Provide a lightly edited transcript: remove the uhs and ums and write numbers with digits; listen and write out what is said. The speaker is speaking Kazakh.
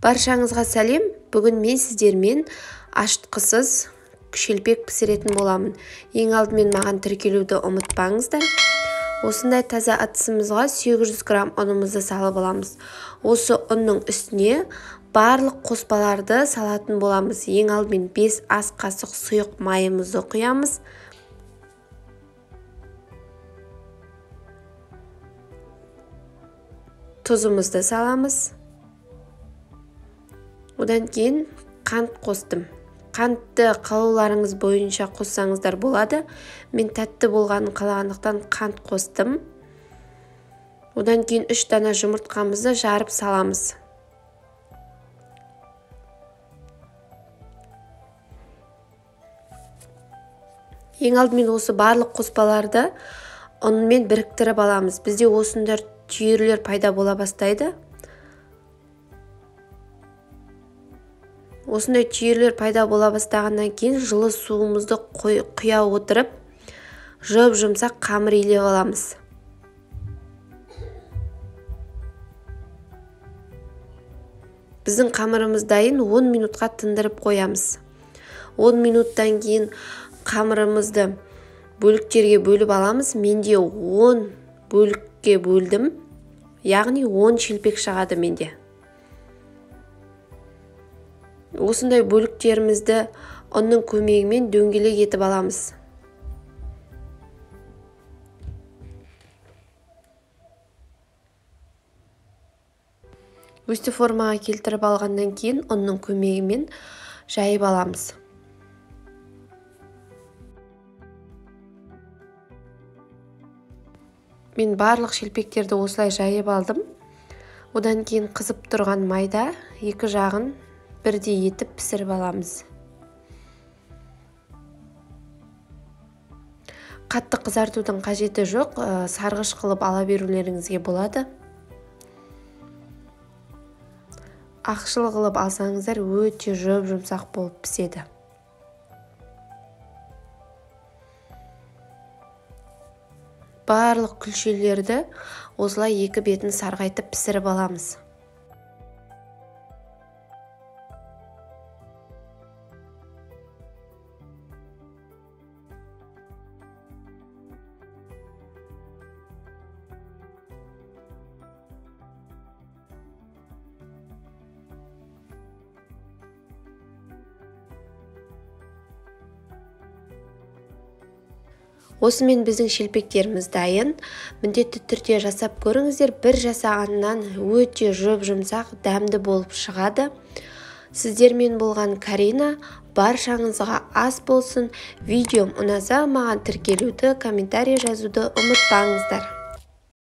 Баршаңызға сәлем. Бүгін мен сіздермен ашытқысыз шелпек пісіретін боламын. Ең алдымен маған тіркелуді ұмытпаңыздар. Осындай таза ыдысымызға 800 грамм ұнымызды салып аламыз. Осы ұнның үстіне барлық қоспаларды салатын боламыз. Ең алдымен 5 ас қасық сұйық майымызды құямыз. Тұзымызды саламыз. Одан кейін қант қостым. Қантты қалауларыңыз бойынша қоссаңыздар болады. Мен тәтті болғанын қалағандықтан қант қостым. Одан кейін 3 дана жұмыртқамызды жарып саламыз. Ең алдымен осы барлық қоспаларды ұнмен біріктіріп аламыз. Бізде осындай түйірлер пайда бола бастайды. Осындай түйірлер пайда бола бастағаннан кейін жылы суымызды құя отырып, жұп-жұмсақ қамыр илеп аламыз. Біздің қамырымыз дайын, 10 минутқа тындырып қоямыз. 10 минуттан кейін қамырымызды бөліктерге бөліп аламыз. Менде 10 бөлікке бөлдім, яғни 10 шелпек шығады менде. Осындай бөліктерімізді ұнның көмегімен дөңгелек етіп аламыз. Өсті формаға келтіріп алғаннан кейін ұнның көмегімен жайып аламыз. Мен барлық шелпектерді осылай жайып алдым. Одан кейін қызып тұрған майда екі жағын бірдей етіп пісіріп аламыз. Қатты қызартудың қажеті жоқ, сарғыш қылып ала берулеріңізге болады. Ақшыл қылып алсаңыздар өте жұп-жұмсақ болып піседі. Барлық күлшелерді осылай екі бетін сарғайтып пісіріп аламыз. Осымен біздің шелпектеріміз дайын. Міндетті түрде жасап көріңіздер. Бір жасағаннан өте жұп-жұмсақ, дәмді болып шығады. Сіздермен болған Карина. Баршаңызға ас болсын. Видеом ұнаса маған тіркелуді, комментарий жазуды ұмытпаңыздар.